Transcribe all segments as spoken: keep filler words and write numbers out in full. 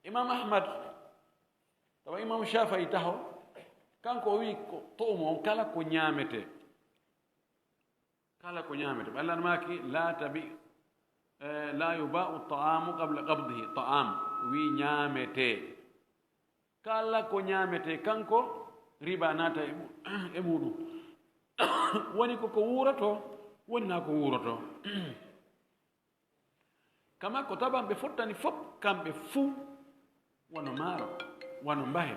Imam Ahmad, tawa Imam Shafa'i taho, kanko o wi ko to'umo on kala ko ñaamete. Kala ko ñaamete. Ɓallan maaki, la tabi, eh, la yuba'u ta'amu qabla qabdihi. Ta'am, wi ñaamete. Kala ko ñaamete, kanko riba naata e mu-, e muɗum. Woni ko ko wuuroto, woni na ko wuuroto. Kama ko taban ɓe fottani fop, kamɓe fuu, wano maaro, wano mbahe,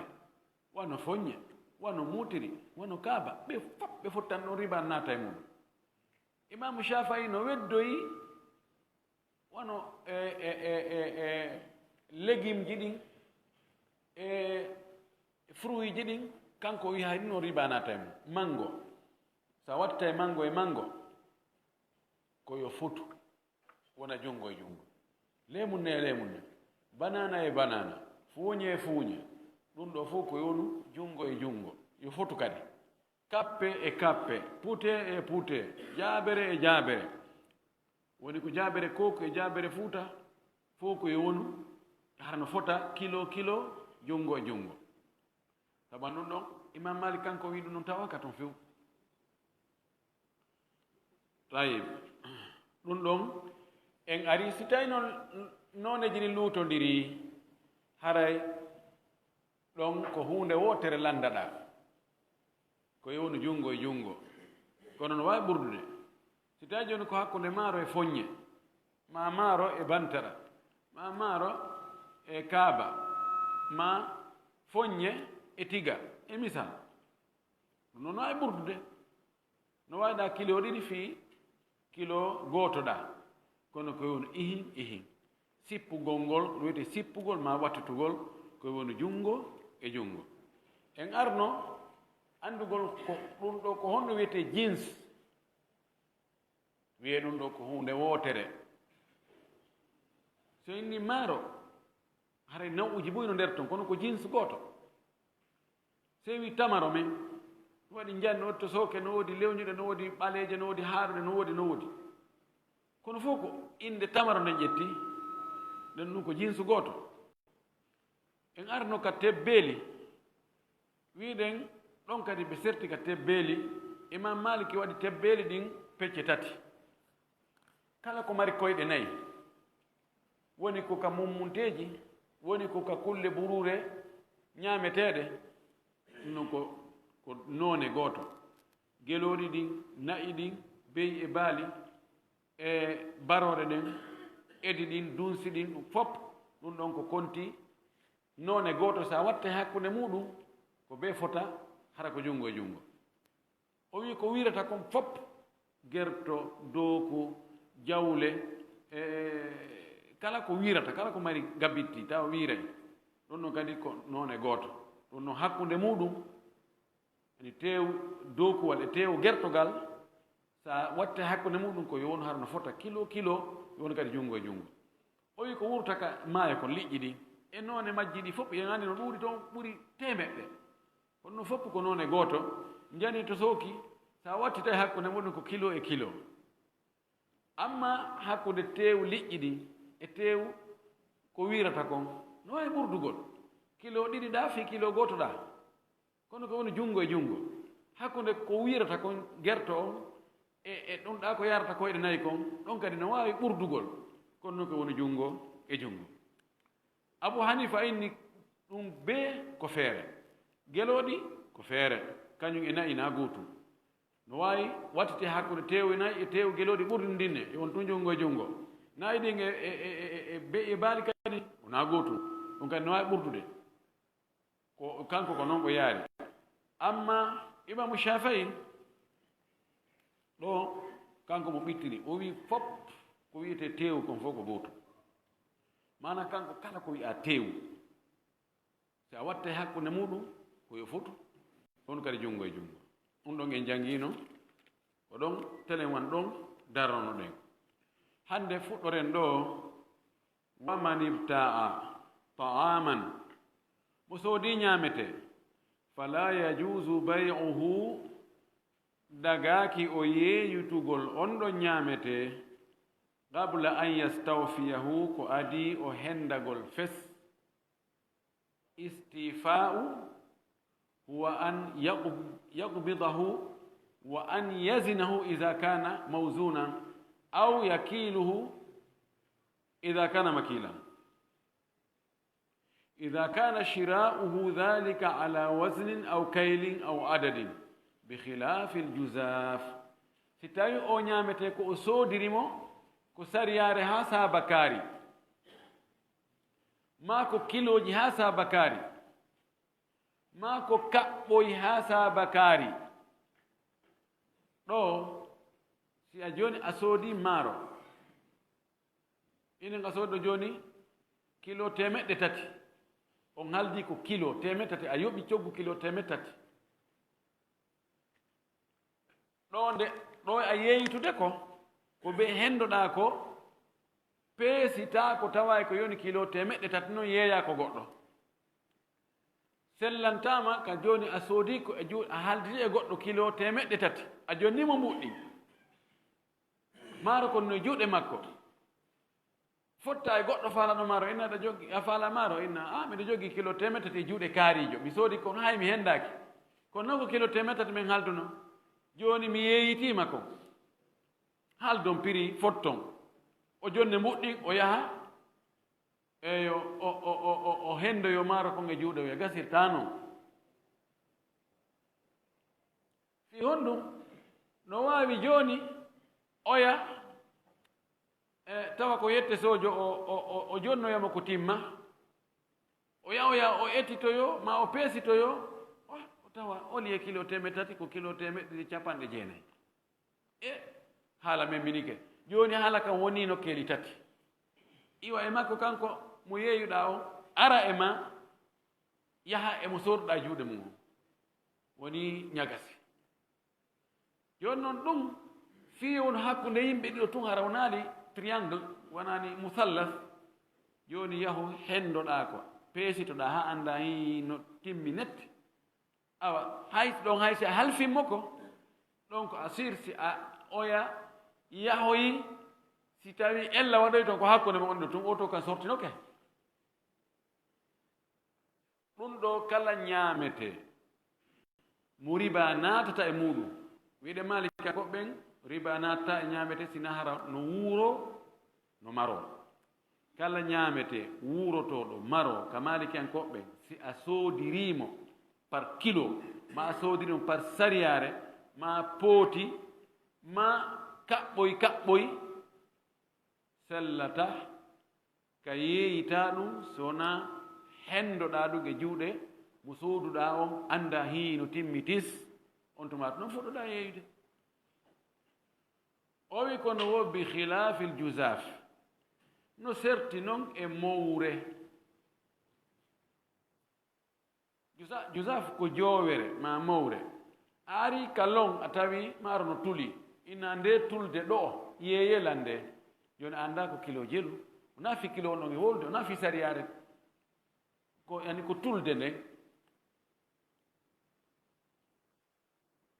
wano foññe, wano muutiri, wano kaaba, ɓe fop ɓe fottani ɗon riba naata e mum. Imaamu Shaafa'i no weddoyi wano e, e, e, e, e legimji ɗin, e fruitji ɗin, kanko o wi'i hay ɗin o riba naata e mum. Mango, so a wattitay mango e mango, ko yo fotu, wona junngo e junngo. Lemun ne e lemun ne, banana e banana, fuuñe e fuuñe, ɗum ɗo fof ko yonu junngo e junngo, yo fotu kadi. Kappe e kappe, pute e pute, jaabere e jaabere. Woni ko jaabere kooku e jaabere fuuta, fof ko yo wonu, hara no fota kilo kilo, junngo e junngo. Sabu ɗum ɗon, Imam Malik kanko wi'i ɗum ɗon tawaaka toon few. Tayib. Ɗum ɗon, en ari, si tawi noon nooneeji ɗin luutondiri, haray ɗon ko huunde wootere lanndaɗaa. Ko yownu junngo e junngo. Kono no waawi ɓurdude. Si tawi jooni ko hakkunde maaro e foññe, ma maaro e bantara, ma maaro e kaaba, ma foññe e tiga, e misal. Ɗum noon no waawi ɓurdude. No waawi ɗa kilo ɗiɗi fii kilo gooto ɗa. Kono ko woni ihin, ihin. Sippugol ngol, no wiyetee sippugol ma wattitugol, ko woni junngo e junngo. En arno anndugol ko ɗum ɗo ko honno wiyetee jins. Wiyee ɗum ɗo ko huunde wootere. So inni maaro, haray naw'uji buy no nder ton, kono ko jins gooto. Sey wi tamaro men, no waɗi njanɗe, no waɗi to sooke, no woodi lewñuɗe, no woodi ɓaleeje, no woodi haaruɗe, no woodi, no woodi. Kono fof ko innde tamaro nden ƴetti, nden ɗum ko jinsu gooto. En arno ka tebbeeli, wiɗen ɗon kadi ɓe serti ka tebbeeli, Imam Maliki waɗi tebbeeli ɗin pecce tati. Kala ko mari koyɗe nayi, woni ko ka mummunteeji, woni ko ka kulle buruure ñaameteeɗe, ɗum noon ko, ko noone gooto. Gelooɗi ɗin, na'i ɗin, beyi e baali, e baroore ɗen, edi ɗin, dunsi ɗin, ɗum fop, ɗum ɗon ko konti noone gooto. So a watte hakkunde muɗum, ko bee fota, hara ko junngo e junngo. O wi ko wirata kon fop, gerto, dooku, jawle, e kala ko wirata, kala ko mari gabitti, tawa wiray. Ɗum noon kadi ko noone gooto. Ɗum noon hakkunde muɗum, yani teew dookuwal e teew gertogal, so a watte hakkunde muɗum ko yo won hara no fota kilo, kilo, yo won kadi junngo e junngo. O wi ko wurta ka maayo kon, liƴƴi ɗin, e noone majji ɗi fof, en anndi no ɗuuɗi toon ɓuri teemeɗɗe. Kono ɗum fof ko noone gooto, njani to sooki, so a wattitay hakkunde muɗum ko kilo e kilo. Amma hakkunde teew liƴƴi ɗin e teew ko wirata kon, no waawi ɓurdugol. Kilo ɗiɗi ɗa fii kilo gooto ɗa. Kono ko woni junngo e junngo. Hakkunde ko wirata kon gerto on e, e ɗum ɗa ko yarata koyɗe nayi kon, ɗon kadi no waawi ɓurdugol. Kono noon ko woni junngo e junngo. Abu Hanifa inni ɗum bee ko feere. Gelooɗi ko feere, kañum e na'i na gootum. No waawi wattite hakkunde teew e na'i e teew gelooɗi ɓurɗi ndinne, e won tun junngo e junngo. Na'i ɗin e, e, e, e, e be-, e baali kadi, wona gootum. Ɗum kadi no waawi ɓurdude. Ko, kanko ko noon o yaari. Amma Imaamu Shaafi'i, ɗo kanko mo ɓittini, o wi fop ko wiyetee teewu kon fof ko gootum. Maanaa kanko kala ko wi'aa teewu, si a watte hakkunde muɗum, ko yo fotu, ɗon kadi junngo e junngo. Ɗum ɗon en janngiino, ko ɗon telen wan ɗon darronoɗen. Hannde fuɗɗoren ɗo, wa man ibta'a ta'aman, mo soodi ñaamete, fala yajuzu bay'uhu, dagaaki o yeeyutugol on ɗon ñaamete, qabla an yastawfiyahu, ko adii o hendagol fes. الاستيفاء هو أن يقب-، يقبضه وأن يزنه إذا كان موزونا، أو يكيله إذا كان مكيلا، إذا كان شراؤه ذلك على وزن أو كيل أو عدد، بخلاف الجزاف. Si tawi o ñaamete ko o soodiri mo ko sariyaare haa saabakaari, maa ko kilooji haa saabakaari, maa ko kaɓɓoy haa saabakaari. Ɗo, si a jooni a soodi maaro, inin a soodo jooni kilo teemeɗɗe tati, on haldi ko kilo teemeɗɗe tati, a yoɓi coggu kilo teemeɗɗe tati. Ɗo nde, ɗo a yeeyitude ko, ko be hendoɗaa ko, peesitaa ko tawa ko yoni kilo teemeɗɗe tati, non yeeyaa ko goɗɗo. Sellantaama ka jooni a soodi ko e juu-, a halditi e goɗɗo kilo teemeɗɗe tati, a jonni mo mbuɗɗi. Maaro kon no e juuɗe makko. Fotta e goɗɗo faalaɗo maaro, inna aɗa joggi, a faala maaro, inna, "Ah, miɗo joggi kilo teemeɗɗe tati e juuɗe kaariijo. Mi soodi kon hay mi hendaaki. Kono non ko kilo teemeɗɗe tati men halduno. Jooni mi yeeyitiima kon." Haldon piri fotton. O jonne mbuɗɗin, o yaha. Eyo, o, o, o, o, o hendoyo maaro kon e juuɗe, o wiya, "Gasirtaa non." Fii honɗum? No waawi jooni oya, e, tawa ko yette soojo o, o, o, o jonnoya mo ko timma. O yahoya, o etitoyo, ma o peesitoyo, o, o tawa oli e kilo teemeɗɗe tati, ko kilo teemeɗɗe ɗiɗi e capanɗe jeenayi. E haala men minike. Jooni haala kan wonii nokkeeli tati. Iwa e makko kanko mo yeeyuɗaa o, ara e ma, yaha e mo sooduɗaa juuɗe mum. Wonii ñagasi. Jooni non ɗum, fii won hakkunde yimɓe ɗiɗo tun, hara wonaali triangle, wonaani musallas. Jooni yahu hendoɗaa ko, peesitoɗaa haa anndaa hii no timmi net. Awa, hay ɗon hay si a halfin mo ko, ɗon ko a sirsi a oya yahoyi, si tawi ella waɗoy ton ko hakkunde mo on ɗo tun, o to kan sortinoke. Ɗum ɗo kala ñaametee mo riba naatata e muuɗum. Wiide Maalikankoɓe ɓen, riba naatata e ñaametee si na hara no wuuro, no maroo. Kala ñaametee wuurotooɗo maroo ka Maalikankoɓe ɓen, si a soodirii mo par kilo, ma a soodirii mo par sariyaare, ma pooti, ma kaɓɓoy kaɓɓoy, sellata ka yeeyitaa ɗum, so wonaa henndoɗaa ɗum e juuɗe mo sooduɗaa on, anndaa hii no timmi tis, on tuma noon fuɗɗoɗaa yeeyude. O wi kono wo bi khilaafil juzaaf, no serti noon e mowre. Jusa-, jusaaf ko joowere maa mowre. A arii ka lon, a tawi maaro no tuli. Ina nde tulde ɗo, yeeye lan nde. Jooni a anndaa ko kilo jelu. Wonaa fii kilo on ɗon e wowlude, wonaa fii sariyaare. Ko, yani ko tulde nden.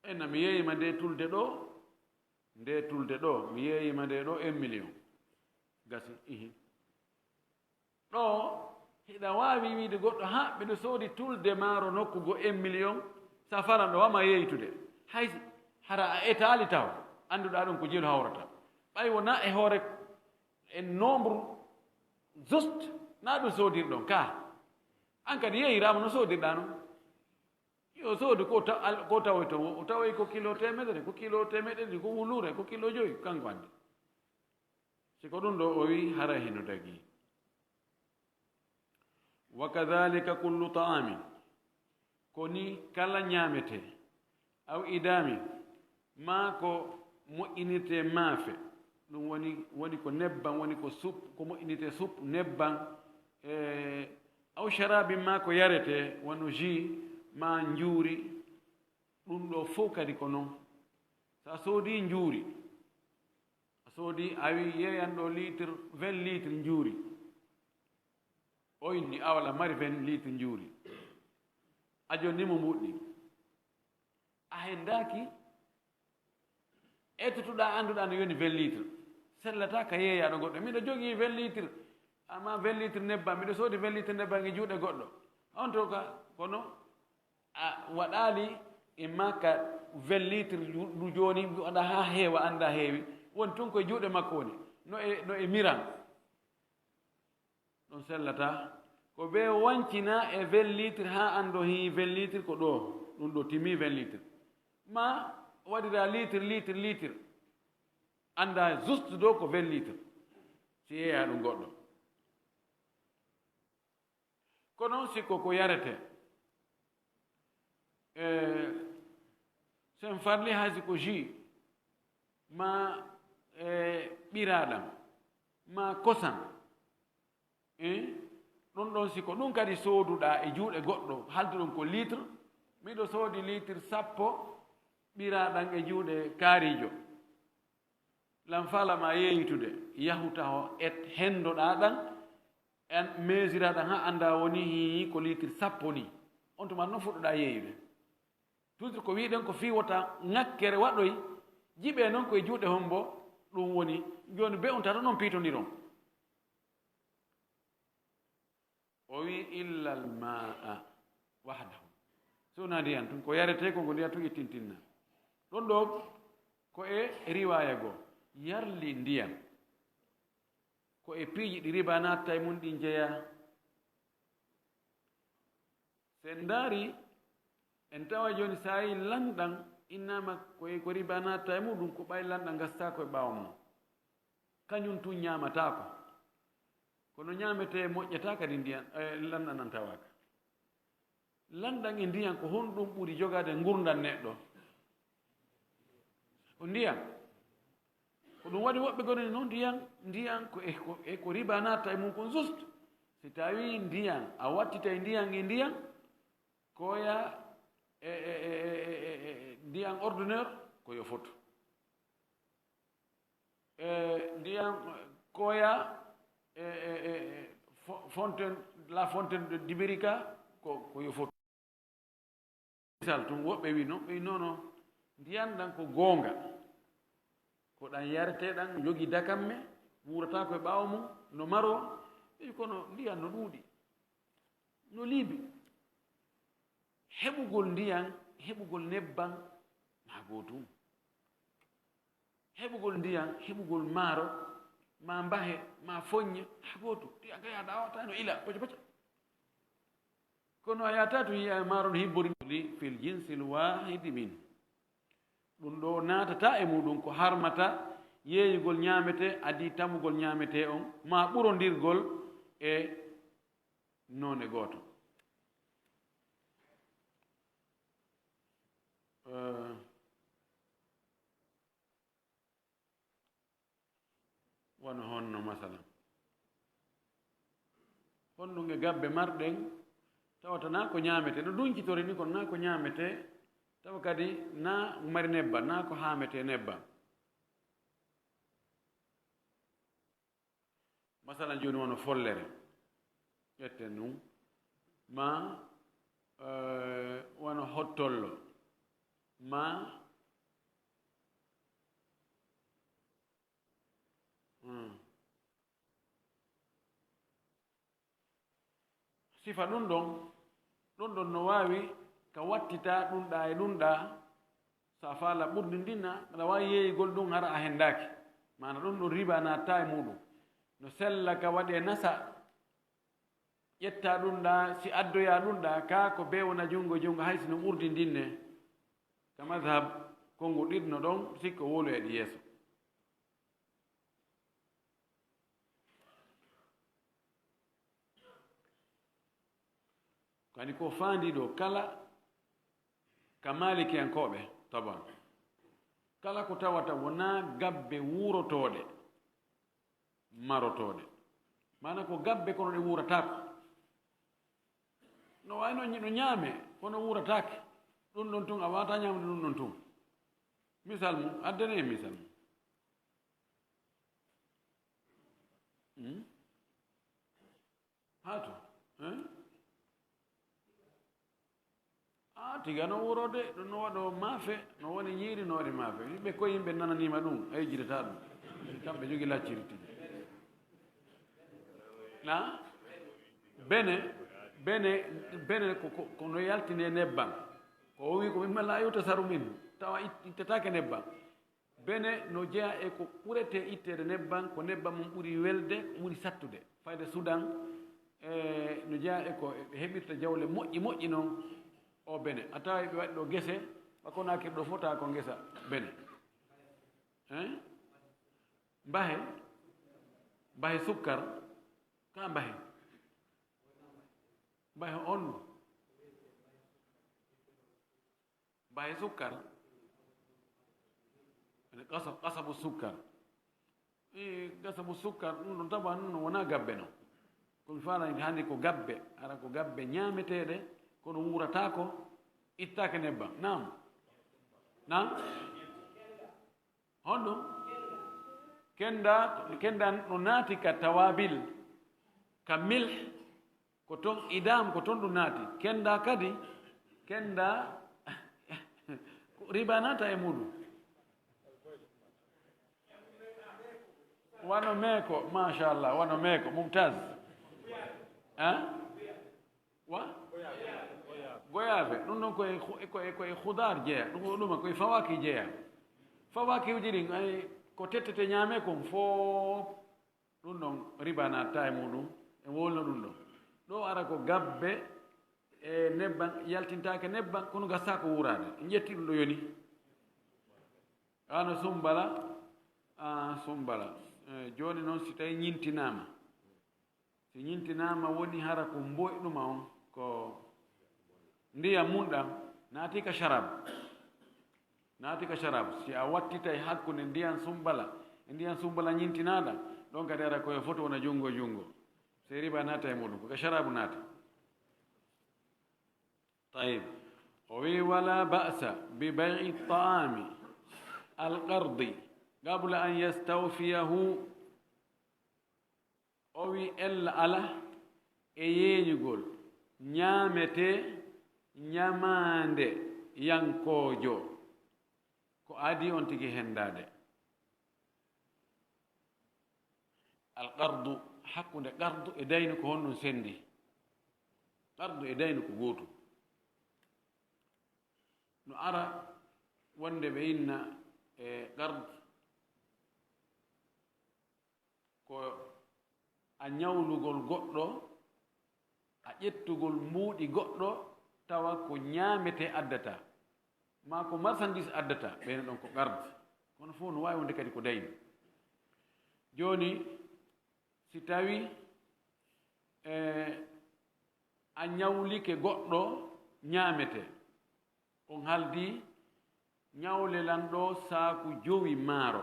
Enna, mi yeeyima nde tulde ɗo, nde tulde ɗo, mi yeeyima nde ɗo un million. Gasi, ihi. Ɗo, hiɗa waawi wiide goɗɗo, "Ha, miɗo soodi tulde maaro nokku go un million, sa falan ɗo, wama yeeytude." Hay si, hara a etaali taw, annduɗaa ɗum ko jelu hawrata. Ɓay wonaa e hoore, e nombre juste, na ɗum soodirɗon ka. An kadi yeeyiraama no soodirɗaa non. Yo soodu ko ta-, al-, ko tawoyto mo, o tawoy ko kilo teemedere, ko kilo teemedere, ko wuluure, ko kilo joyi, kanko anndi. Si ko ɗum ɗo o wi, haray hino dagii. Wa kadhalika kullu ta'amin, ko ni kala ñaametee, aw idaamin, maa ko moƴƴinirtee maafe, ɗum woni, woni ko nebban, woni ko sup-, ko moƴƴinirtee sup, nebban, e, aw sharabin, maa ko yaretee, wano jus, maa njuuri, ɗum ɗo fof kadi ko noon. So a soodii njuuri, a soodii, a wi, "Yeeyan ɗo litre, vingt litres njuuri." O inni, "Awa, la mari vingt litres njuuri." A jonni mo mbuɗɗi. A henndaaki ettutuɗaa, annduɗaa no yoni vingt litres. Sellataa ka yeeyaaɗo goɗɗo. "Miɗo jogii vingt litres, amma vingt litres nebban, miɗo soodi vingt litres nebban e juuɗe goɗɗo." En tout cas, kono a waɗaali e makka vingt litres ndu jooni, mbiɗo waɗa haa heewa, annda heewi. Woni tun koye juuɗe makko woni. No e, no e miran. Ɗum sellataa. Ko ɓe wancina e vingt litres haa anndo hii vingt litres ko ɗo. Ɗum ɗo timmi vingt litres. Ma waɗira litre, litre, litre. Annda juste ɗo ko vingt litres. Si yeeya ɗum goɗɗo. Kono si ko ko yarete, e, sen farli hay si ko jus, ma, e, ɓiraaɗam, ma kosan, e, ɗum ɗon si ko ɗum kadi sooduɗaa e juuɗe goɗɗo, halduɗon ko litre, miɗo soodi litre sappo ɓiraaɗam e juuɗe kaariijo. Lan faala ma yeeyitude, yahu taho et henndoɗaa ɗan, en mesuraɗan haa annda woni hii ko litre sappo ni. On tuma noon fuɗɗoɗaa yeeyude. Toujours ko wiɗen ko fii wota ŋakkere waɗoy, jiɓee noon koye juuɗe hombo ɗum woni. Jooni be on tata noon piitondiron. O wi, "Illa al-ma'a wahdahu." So wonaa ndiyan tun, ko yaretee ko, ko ndiyan tun ittintinna. Ɗon ɗo, ko e riwaaya goo, yarli ndiyan. Ko e piiji ɗi riba naatta e mun ɗin jeyaa. Si en ndaari, en tawa jooni so a yii lanɗan innaama ko e ko riba naatta e muɗum, ko ɓay lanɗan gastaako e ɓaawo mum. Kañum tun ñaamataako. Kono ñaametee moƴƴataa kadi ndiyan, eh, lanɗan an tawaaka. Lanɗan e ndiyan ko honɗum ɓuri jogaade ngurndan neɗɗo? Ko ndiyan. Ko ɗum waɗi woɓɓe goni noon ndiyan, ndiyan ko e, ko e ko riba naatta e mum kon juste. Si tawi ndiyan, a wattitay ndiyan e ndiyan, koya e, e, e ndiyan ordinaire, ko yo fotu. E, ndiyan koya e, e, e, e, fo-, fontaine, la fontaine de Dibirika, ko, ko yo fotu. Misal tun, woɓɓe wi non, ɓe wi non, non, ndiyan ɗan ko goonga. Ko ɗan yaretee ɗan, jogii dakamme, wuurata ko e ɓaawo mum, no maro, ɓe wi kono ndiyan no ɗuuɗi, no liibi. Heɓugol ndiyan, heɓugol nebban, maa gootum. Heɓugol ndiyan, heɓugol maaro, maa mbahe, maa foññe, haa gooto. Ndiyan kay a ɗaawata no ila, poco poco. Kono a yahata tun yiya maaro no hibbori li fil jinsil waahidi min. Ɗum ɗo naatata e muɗum ko harmata yeeyugol ñaametee, adii tamugol ñaametee on, maa ɓurondirgol e noone gooto. Eh, wano honno, masalan, honɗum e gabbe marɗen, tawata naa ko ñaametee, no dunkitori ni, kono naa ko ñaametee, tawa kadi naa mari nebban, naa ko haametee nebban. Masalan, jooni wano follere, ƴetten ɗum, ma, eh, wano hottollo, ma, hmm. Sifa ɗum ɗon, ɗum ɗon no waawi ka wattita ɗum ɗaa e ɗum ɗaa, so a faala ɓurdi ndin na, aɗa waawi yeeyugol ɗum hara a henndaaki. Maana ɗum ɗon riba naatta e muɗum. No sella ka waɗee nasa, ƴetta ɗum ɗaa, si addoyaa ɗum ɗaa, kaa ko bee wona junngo e junngo, hay si no ɓurdi ndin ne. Ka madhab, konngu ɗiɗno ɗon, sikko wowloyee ɗi yeeso. Kadi ko faandi ɗo kala ka Maalikiyankooɓe, taban, kala ko tawata wonaa gabbe wuurotooɗe, marotooɗe, maana ko gabbe kono ɗe wuurataako, no wayi no ñi-, no ñaame kono wuurataake, ɗum ɗon tun a waata ñaamde ɗum ɗon tun. Misal mum, addane en misal mum. Hmm? Haa to, eh? Ah, tiga no wuurode, ɗum no waɗo maafe, no woni ñiiri, no waɗi maafe. Ɓe ko yimɓe nananiima ɗum, a yejjitata ɗum. Kamɓe jogi lacciri tigi. Na? Bene, Bene, bene ko, ko, ko no yaltine nebban. Ko o wi ko mimma la yutasaru min, tawa it-, ittataake nebban. Bene no jeya e ko ɓurete itteede nebban, ko nebban mum ɓuri welde, ɓuri sattude. Fayde Sudan, e no jeya e ko ɓe heɓirta jawle moƴƴi moƴƴi noon, o bene. A tawa ɓe waɗi ɗo gese, ɓa Konaakiri ɗo fota ko ngesa bene. Hein? Mbahe, mbahe sukkar, ka mbahe. Mbahe on, mbahe sukkar. Ene qasa-, qasabu sukkar. E qasabu sukkar, ɗum ɗon tawa ɗum no wona gabbe no. Ko mi faalani hannde ko gabbe, hara ko gabbe ñaameteeɗe, kono wuurataako, ittaake nebbam. Naam. Naam. Honɗum? Kennda, kennda no naati ka tawaabil, ka milh, ko ton idam, ko ton ɗum naati. Kennda kadi, kennda, ko riba naata e muɗum. Wano meeko, machallah, wano meeko, mumtaz. Hein? Wa? Goyave. Ɗum ɗon koye hu-, koye, koye hudar jeeya. Ɗum ko ɗuma, koye fawaki jeeya. Fawakiuji ɗin, ay, ko tettete ñaame kon fof. Ɗum ɗon riba naata e muɗum. E wolno ɗum ɗon. Ɗo ara ko gabbe e nebban, yaltintaake nebban, kono gasa ko wuraade. En ƴetti ɗum ɗo yoni. Ano sumbala, a sumbala. Eh, jooni noon si tawi ñintinaama. Si ñintinaama woni hara ko mboyɗuma on, ko ndiyam mum ɗam, naati ka sharab. Naati ka sharab. Si a wattitay hakkunde ndiyan sumbala e ndiyan sumbala ñintinaaɗa, ɗon kadi ara koye foto wona junngo e junngo. Sey riba naata e muɗum, ko ka sharabu naata. Tayyib. O wi, "Wala ba'sa bi bay'i ta'ami al-qardi qabla an yastawfiyahu." O wi, "Ella ala e yeeñugol ñaamete ñamaande yankoojo ko adi on tigi hendaade." Al-qardu, hakkunde qardu e daynu ko honɗum sendi? Qardu e daynu ko gootum. No ara wonde ɓe inna e qard ko a ñawlugol goɗɗo, a ƴettugol mbuuɗi goɗɗo, tawa ko ñaamete addata, maa ko marchandise addata, ɓeyna ɗon ko qard. Kono fof no waawi wonde kadi ko daynu. Jooni, si tawi, e, a ñawlike goɗɗo ñaamete, on haldi ñawle lan ɗo saaku jowi maaro.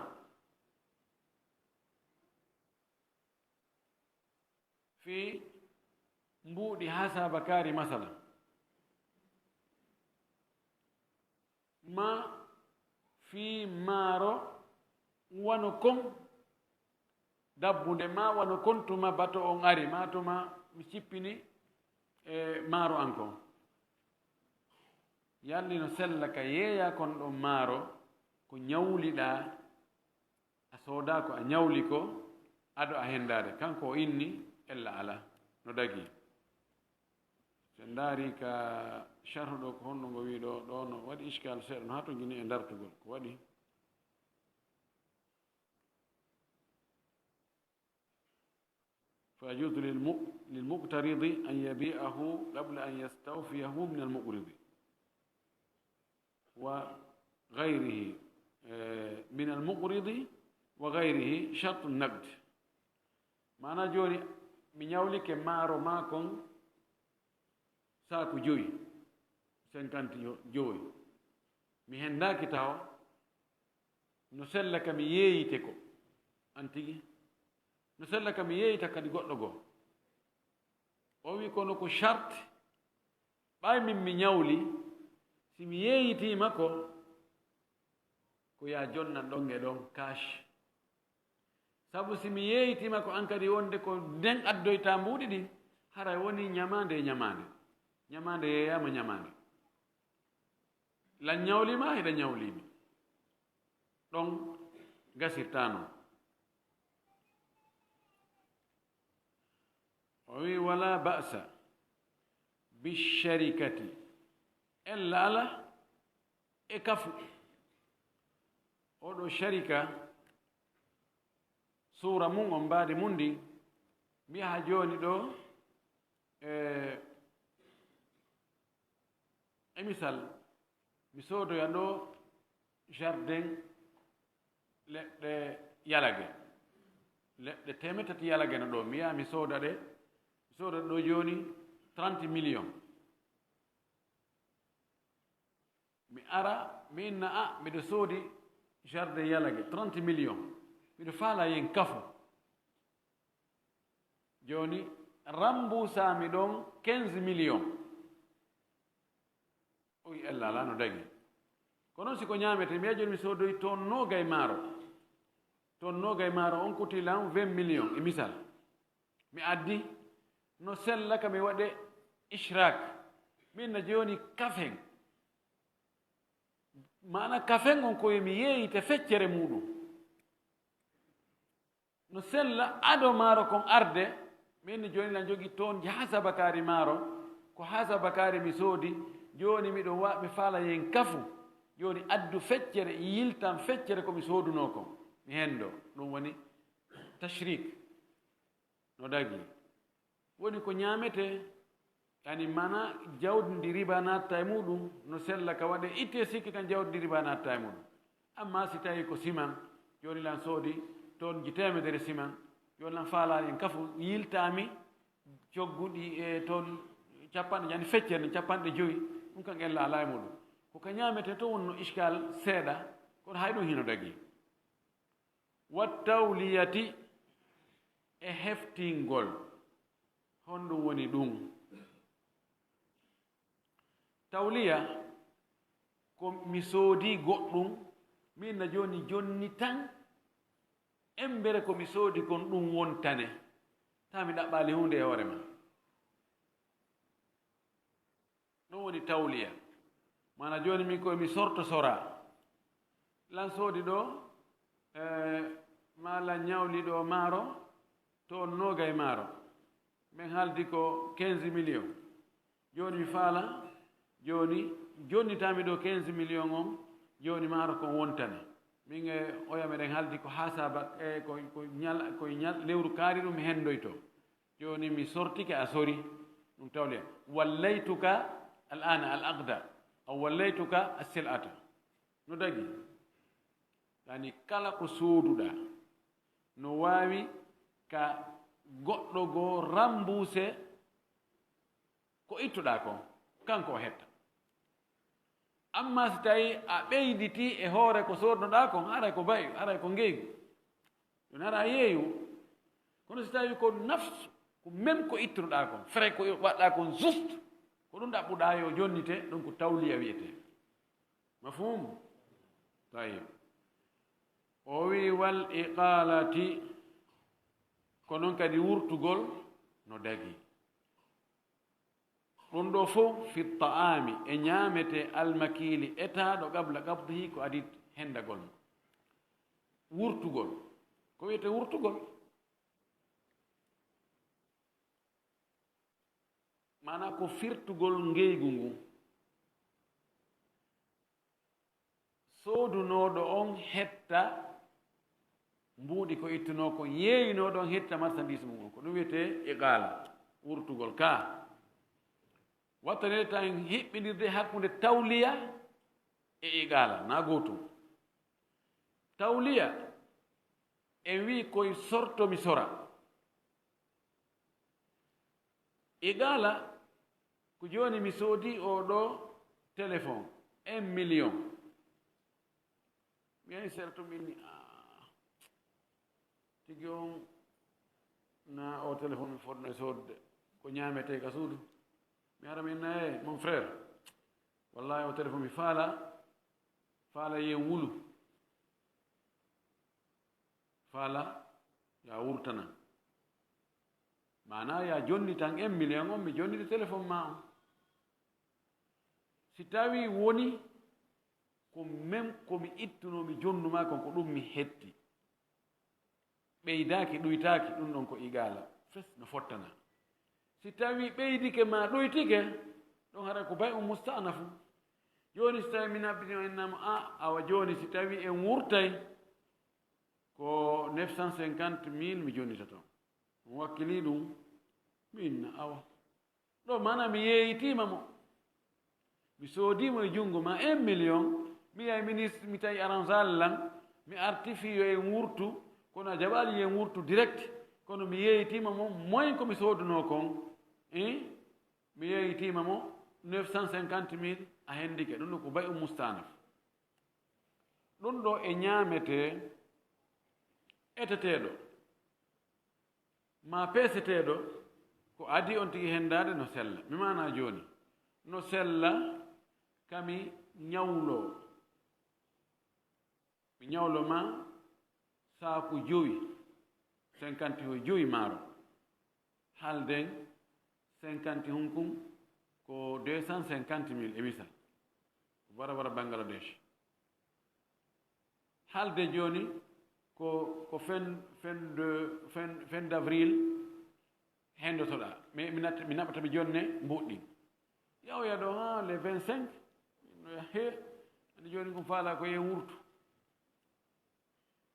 Fii mbuuɗi haa saabakaari, masala, ma fii maaro wano kon dabbunde, ma wano kon tuma bato on ari, ma tuma mi cippini, e, maaro an kon. Yalli no sella ka yeeya kon ɗon maaro ko ñawliɗaa, a soodaa ko a ñawli ko, ado a hendaade. Kanko o inni, ella ala, no dagii. So en ndaari ka sharhu ɗo, ko honno ngo wii ɗo, ɗo no waɗi iskal seeɗa, no haa to jini e dartugol. Ko waɗi? فيجوز للم-، للمقترض أن يبيعه قبل أن يستوفيه من المقرض وغيره، eh, من المقرض وغيره شرط النقد. Maana jooni, mi ñawlike maaro maa kon saaku jowi, cinquante jowi. Mi hendaaki taho, no sella ka mi yeeyite ko an tigi. No sella ka mi yeeyita kadi goɗɗo goo. O wi kono ko charte, ɓay min mi ñawli, si mi yeeyitiima ko, ko yaa jonnan ɗon e ɗon cash. Sabu si mi yeeyitiima ko an kadi wonde ko nden addoyta mbuuɗi ɗin, haray woni ñamaande e ñamaande. Ñamaande yeeyaama ñamaande. Lan ñawliima, hiɗa ñawliimi. Ɗon gasirta non. O wi, "Wala ba'sa Bisharikati, ella ala e kafu. Oɗo sharika, suura mum on mbaadi mum ndi, mbiya ha jooni ɗo, e, e misal, mi soodoya ɗo jardin leɗɗe yalage, leɗɗe teemeɗɗe tati yalage no ɗo, mi yaha mi sooda ɗe, mi sooda ɗo jooni trente millions. Mi ara, mi inna, a, miɗo soodi jardin yalage, trente millions. Miɗo faala yen kafu. Jooni, remboursami ɗon quinze millions. O wi, ella ala no dagi. Ko noon si ko ñaamete, mi yaha jooni mi soodoy ton noogay maaro. Ton noogay maaro, on kuti lan vingt millions, e misal. Mi addi, no sella ka mi waɗe ishrak. Min na jooni kafen. Maana kafen on ko mi yeeyite feccere muuɗum. No sella ado maaro kon arde, min jooni lan jogi toon hasabakaari maaro, ko hasabakaari mi soodi, jooni miɗo wa-, mi faala yen kafu. Jooni addu feccere, yiltan feccere ko mi soodunoo kon, mi henndo. Ɗum woni tashrik. No dagi. Woni ko ñaametee, yani mana jawdi ndi riba naatta e muuɗum, no sella ka waɗe itte sikki kan jawdi ndi riba naatta e muuɗum. Amma si tawi ko siman, jooni lan soodi tonji teemedere siman, jooni lan faalaani en kafu, yiltaami cogguɗi e ton capanɗe, yani feccere capanɗe jowi, ɗum kan ella alaa e muuɗum. Ko ka ñaametee to wonno iskal seeɗa, kono hay ɗum hino dagi. Wa tawliyati, e heftingol. Honɗum woni ɗum? Tawliya ko mi soodi goɗɗum, min na jooni jonni tan, embere ko mi soodi kon ɗum wontane, taa mi ɗaɓɓaali huunde e hoore ma. Ɗum woni tawliya. Maana jooni min ko mi sorto sora. Lan soodi ɗo, eh, maa lan ñawli ɗo maaro, to on noogay maaro. Min haaldi ko quinze millions. Jooni mi faala, jooni jonnitaami ɗo quinze millions on, jooni maaro kon wontane. Min e oya meɗen haaldi ko hasaba, e ko, ko ñal-, ko ñal-, lewru kaari ɗum mi hendoyto. Jooni mi sortike a sori, ɗum tawliya. Wallaytuka al'ana al aqda, aw wallaytuka as-sil'ata. No dagi? Yani kala ko sooduɗaa, no waawi ka goɗɗo goo rambuuse ko ittuɗaa kon, kanko o hetta. Amma si tawi a ɓeyditii e hoore ko soodnoɗaa kon, haray ko bayu, haray ko ngeygu. Ɗum haray a yeeyu. Kono si tawi ko nafsu, ko même ko ittunoɗaa kon, frais ko waɗɗaa kon juste, ko ɗum ɗaɓɓuɗaa yo jonnite, ɗum ko tawliya wiyetee. Mafhum? Tayyib. O wi, "Wal iqalati", ko noon kadi wurtugol no dagi. Ɗum ɗo fof fi ta'ami, e ñaametee almakiili etaaɗo qabla qabdihi, ko adii hendagol mo. Wurtugol. Ko wiyetee wurtugol? Maanaa ko firtugol ngeygu ngu. Soodunooɗo on hetta mbuuɗi ko ittunoo kon, yeeyinooɗo on hetta marchandise mum on. Ko ɗum wiyetee iqaala, wurtugol ka. Wattanee tan hiɓɓindirde hakkunde tawliya e iqaala, na gootum. Tawliya, en wii koye sorto mi sora. Iqaala, ko jooni mi soodi oo ɗoo téléphone, un million. Mi yahi sera to min ni, "Ah, tigi on na o téléphone mi fotno e soodde, ko ñaametee ka suudu." Mi ara min na, "Eh, mon frère, wallahi o téléphone mi faala, faala yen wulu." Faala, ya wurtana. Maanaa, ya jonnitan un million on, mi jonniti téléphone maa on. Si tawii woni ko men, ko mi ittunoo, mi jonnu maa kon, ko ɗum mi hetti. Ɓeydaaki, ɗuytaaki, ɗum ɗon ko iqaala. Fes no fottana. Si tawii ɓeydike maa ɗuytike, Ɗon haray ko bay' un musta'nafu. Jooni si tawi mi nabbini on, innama a, awa jooni si tawi en wurtay, ko neuf cent cinquante mille mi jonnitoto. On wakkili ɗum, mi inna awa. Ɗo mana mi yeeyitiima mo. Mi soodii mo e junngo ma un million, mi yahi ministre, mi tawi arrangeali lan, mi arti fii yo en wurtu, kono a jaɓaali yo en wurtu direct, kono mi yeeyitiima mo, moyen ko mi soodunoo kon, eh? Mi yeeyitiima mo neuf cent cinquante mille, a hendike, ɗum ɗo ko bay' un mustanaf. Ɗum ɗo e ñaametee eteteeɗo. Ma peeseteeɗo, ko adii on tigi henndaade no sella. Mi maanaa jooni, no sella ka mi ñawloo. Mi ñawlo ma saaku jowi, cinquante ho jowi maaro. Haalden cinquante hunkun ko deux cent cinquante mille e misal. Bara bara Bangladesh. Haalde jooni ko, ko fin, fin de, fin, fin d'avril henndotoɗaa. Mi, mi nat-, mi naɓata mi jonne mbuuɗi ɗin. Yahoya ɗo haa le vingt-cinq, no he, andi jooni ko faalaa ko yo en wurtu.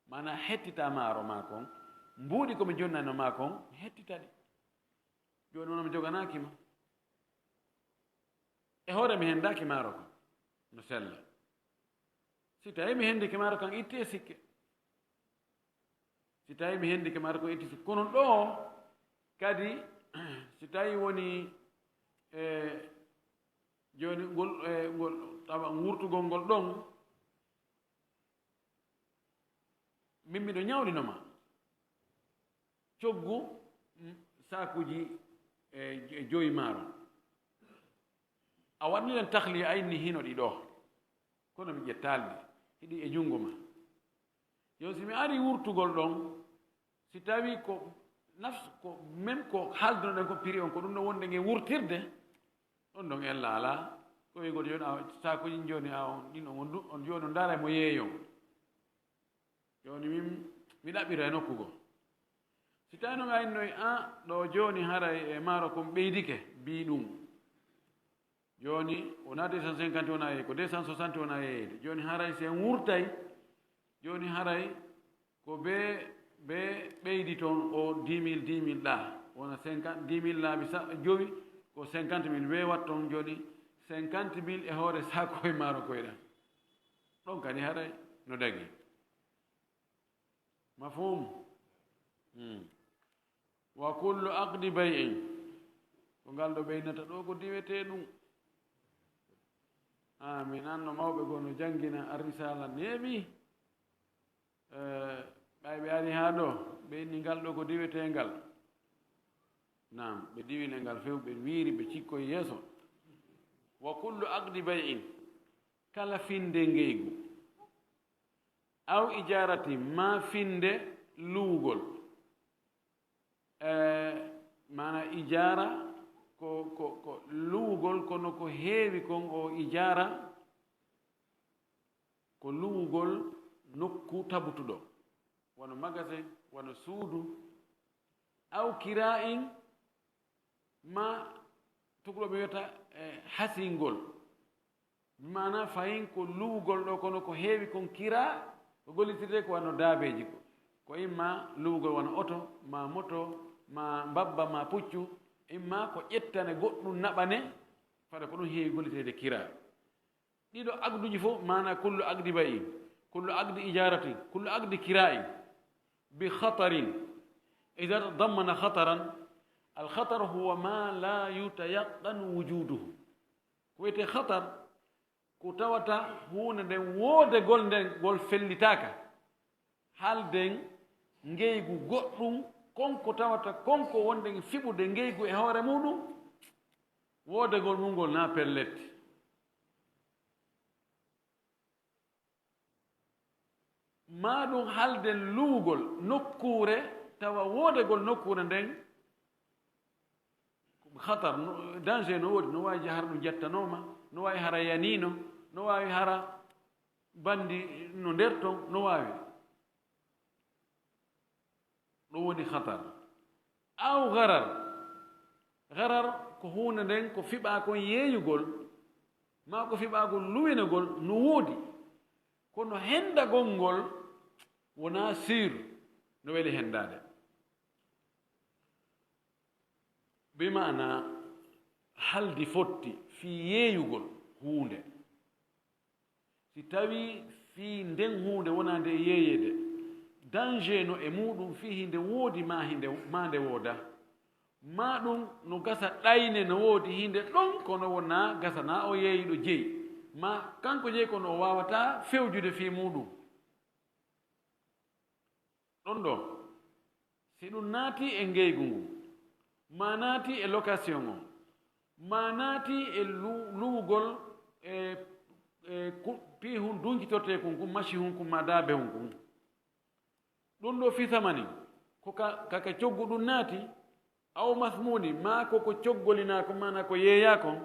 Maanaa hettita maaro maa kon, mbuuɗi ko mi jonnano maa kon, mi hettita ɗi. Jooni wona mi joganaaki ma. E hoore mi henndaaki maaro kon, no sella. Si tawi mi henndike maaro kan itti e sikke. Si tawi mi henndike maaro kon itti e sikke. Kono ɗo kadi, si tawi woni, e, jooni ngol, e, ngol, tawa wurtugol ngol ɗon, min miɗo ñawlino ma coggu, mm, saakuuji, e, e joyi maaro. A waɗni ɗen tahliya, a inni hino ɗi ɗo. Kono mi ƴettaali ɗi, hiɗi e junngo ma. Yo, si mi ari wurtugol ɗon, si tawi ko nafs-, ko même ko haalduno ɗen ko prix on, ko ɗum ɗo wonde ngen wurtirde, ɗon ɗon ella alaa. Ko wiygol jooni, a, saakuuji jooni, a, on, ɗin on, on du-, on jooni on ndaara mo yeeyon. Jooni min, mi ɗaɓɓira e nokku goo. Si tawi no mi aynnoy, a, ɗo jooni haray e maaro kon ɓeydike, bii ɗum. Jooni wonaa deux cent cinquante wona yeeyde, ko deux cent soixante wona yeeyde. Jooni haray si en wurtay, jooni haray ko be, be ɓeydi toon o dix mille, dix mille ɗaa. Wona cinquante, dix mille laabi sa-, jowi, ko cinquante mille. Weewat toon jooni cinquante mille e hoore saaku e maaro koyɗa. Ɗon kadi haray no dagi. Mafhum? Hmm. Wa kullu aqdi bay'in. Ko ngal ɗo ɓeynata ɗo ko diwetee ɗum. Ah, mi nanno mawɓe goo no janngina Ar-Risala neeɓi. Eh, ɓay ɓe ari haa ɗo, ɓe inni ngal ɗo ko diwetee ngal. Naam, ɓe diwine ngal few, ɓe wiiri, ɓe cikkoy yeeso. Wa kullu aqdi bay'in. Kala finde ngeygu. Aw ijaarati, maa finde luwugol. Eh, maana ijaara ko, ko, ko luwugol, kono ko heewi kon o ijaara, ko luwugol nokku tabutuɗo, wano magasin, wano suudu, aw kiraa'in, ma tukulooɓe wiyata, eh, hasingol. Maana fayin ko luwugol ɗo, kono ko heewi kon kira, ko gollitirde ko wano daabeeji ko. Ko imma luwugol wano oto, ma moto, ma mbabba, ma puccu, imma ko ƴettane goɗɗum naɓane, fada ko ɗum heewi gollitirde kira. Ɗiɗo aqduji fof, maana kullu aqdi bay'in, kullu aqdi ijaratin, kullu aqdi kira'in, bi khatarin, idha tadammana khataran, al khatar huwa ma la yutayaqqan wujuduhu. Ko wiyetee khatar, ko tawata huunde nden, woodegol nden, ngol fellitaaka. Haalden ngeygu goɗɗum, kon ko tawata, kon ko wonde fiɓude ngeygu e hoore muuɗum, woodegol mum ngol na pellet. Maa ɗum haalden luwugol nokkuure, tawa woodegol nokkuure nden, khatar, no, danger no woodi, no waawi jahar ɗum jettanooma, no waawi hara yaniino, no waawi hara banndi no nder ton, no waawi. Ɗum woni khatar. Aw gharar. Gharar ko huunde nden ko fiɓaa kon yeeyugol, maa ko fiɓaagol luwinagol no woodi, kono hendagol ngol wonaa sûr no weli hendaade. Bi maana haldi fotti fii yeeyugol huunde. Si tawii fii nden huunde wonaa nde yeeyeede, danger no e muuɗum fii hinde woodi maa hinde, maa nde wooda. Maa ɗum no gasa ɗayne no woodi hinde ɗon, kono wonaa gasanaa o yeeyiɗo jeyi. Maa kanko jeyi kono o waawataa fewjude fii muuɗum. Ɗon ɗoo, si ɗum naatii e ngeygu ngun, maa naatii e location on, maa naatii e lu-, luwugol e, e ku-, piihun duncitorteekun kun, macihun kun, maa daabehun kun. Ɗum ɗoo fii samanin, ko ka, ka, ka coggu ɗum naati, aw masmuuni, maa ko ko coggolinaa kon, maanaa ko yeeyaa kon,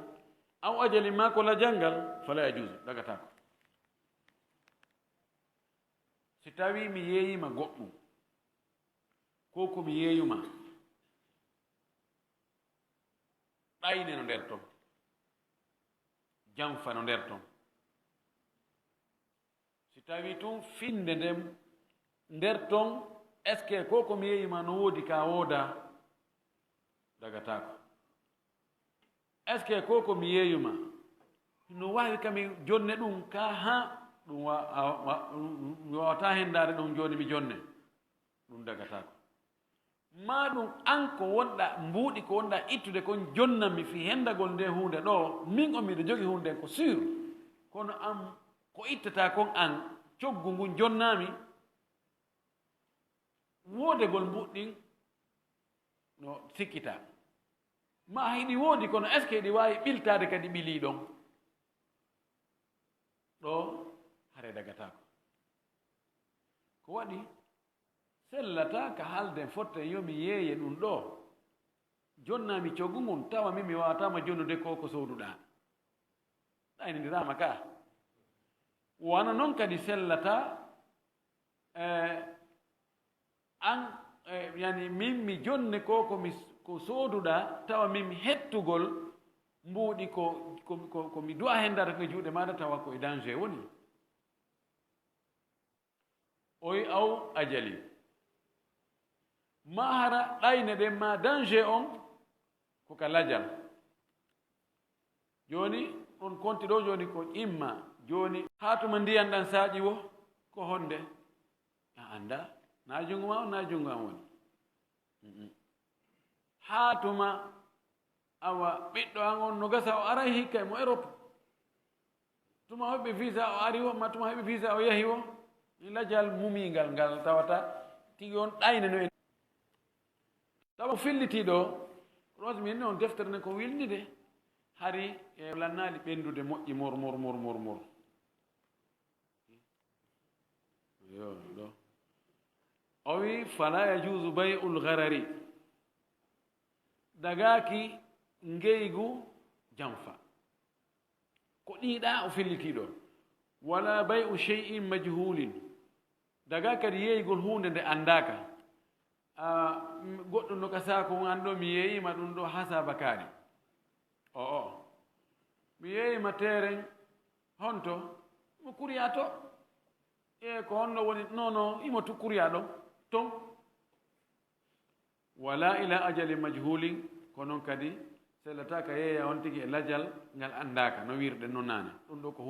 aw ajali, maa ko lajal ngal, falaa yajuuzu, dagataako. Si tawii mi yeeyiima goɗɗum, ko ko mi yeeyumaa, ɗayne no nder ton, janfa no nder ton. Si tawii tun finnde nden nder ton, est-ce que ko ko mi yeeyumaa no woodi ka woodaa? Dagataako. Est-ce que ko ko mi yeeyumaa no waawi ka mi jonne ɗum? Ka haa ɗum wa-, a-, wa-, mi waawataa henndaade ɗum jooni mi jonne. Ɗum dagataako. Maa ɗum an ko wonɗa mbuuɗi, ko wonɗa ittude kon jonnanmi fii henndagol nde huunde ɗoo, min on miɗo jogii huunde nden ko sûr. Kono an ko ittataa kon an, coggu ngun jonnaami, woodegol mbuuɗi ɗin no sikkitaa. Maa hiɗi woodi, kono est-ce que hiɗi waawi ɓiltaade kadi ɓilii ɗon? Ɗoo hare dagataako. Ko waɗi sellataa ka haalden fotten yo mi yeeye ɗum ɗoo. Jonnaami coggu ngun, tawa min mi waawataama jonnude ko ko sooduɗaa. Ɗaynindiraama ka. Wano non kadi sellataa, eh, an, eh, yani min mi jonne ko ko mi, ko sooduɗaa, tawa min mi hettugol mbuuɗi ko, ko, ko, ko mi du'a henndaade ko e juuɗe maaɗa, tawa ko e danger woni. O wi'i aw ajali. Maa hara ɗayne ɗen maa danger on ko ka lajal. Jooni, ɗon konti ɗoo jooni ko imma. Jooni, haa tuma ndiyan ɗan saaƴi wo, ko honde? A anndaa. Naa junngo maa on, naa junngo an woni. Mm-mm. Haa tuma Awa, ɓiɗɗo an on no gasa o aray hikka e mo Europe. Tuma o heɓi visa o ari wo, ma tuma heɓi visa o yahi wo. Ni lajal mumingal ngal tawata tigi on ɗayne no en. Tawa filliti ɗo, Rose min on deftere nden ko wilnide. Hari e lannaali ɓendude moƴƴi mor, mor, mor, mor, mor. Yo, ɗo. O wi, "Fala yajuzu bay'ul gharari." Dagaaki ngeygu janfa. Ko ɗiɗa o filliti ɗo. "Wala bay'u shay'in majhulin." Daga kadi yeeygol huunde nde anndaaka. A, m-, goɗɗum no ka saako mum, an ɗo mi yeeyima ɗum ɗo hasaba kaari. O, o. Mi yeeyima teeren honto? Mo kuriya to. E ko honno woni? Non, non, imo tu kuriya ɗon. Ton. Wala ila ajali majhulin, ko non kadi sellata ka yeeya on tigi e lajal ngal anndaaka, no wiirɗen non naane. Ɗum ɗo ko